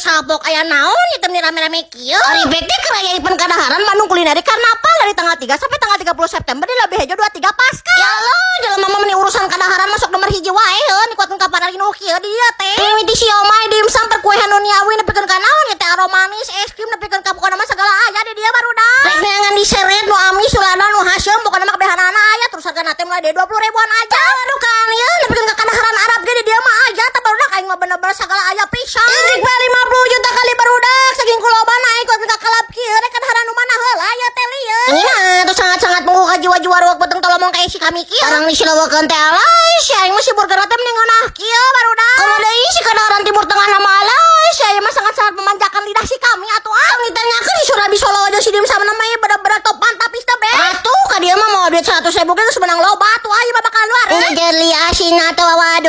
Salpok aya naon ieu teh rame-rame kieu? Ari bek teh keur aya event kadaharan Bandung Culinary Carnaval dari tanggal 3 sampai tanggal 30 September di Leuwi Hejo 23 Pasca. Ya Allah, jelema mah meni urusan kadaharan masuk nomor hiji wae heuh nikuatkeun ka nu kieu di dieu teh. Mimiti siomay, dimsum, perkuehan duniawi nepikeun ka naon ieu teh, aromanis, es krim, nepikeun ka pokona mah segala aya di dieu, barudak. Rek neangan diseret nu amis, nu lada, nu haseum, pokona mah kabehanana aya, terus hargana teh mulai dari 20 ribuan aja. Aduh kan ieu nepikeun ka kadaharan Arab ge di dieu mah aya tah, barudak. Aing mah bener-bener segala aya pisan. Rek 50 juta kali, barudak, saking kuloba naik kuat ka kalap kieu, rek kadaharan nu mana heula ya teh lieu. Ini tuh sangat-sangat menggugah jiwa-jiwa ruak beteng tolomong kayak si kami kieu. Orang disilawakeun teh alay, si aing mah si burger teh mending ngeunah kieu, barudak. Komo deui si kadaharan Timur Tengah nama alay, si aing mah sangat-sangat memanjakan lidah si kami atuh ah. Ditanyakeun si Surabi Solo aja si dimsum namanya bener-bener top mantap is the best. Atuh ka dieu mah mau duit 100 ribu ge geus menang loba atuh, aing mah bakal luar. Jeli asin atau waduh.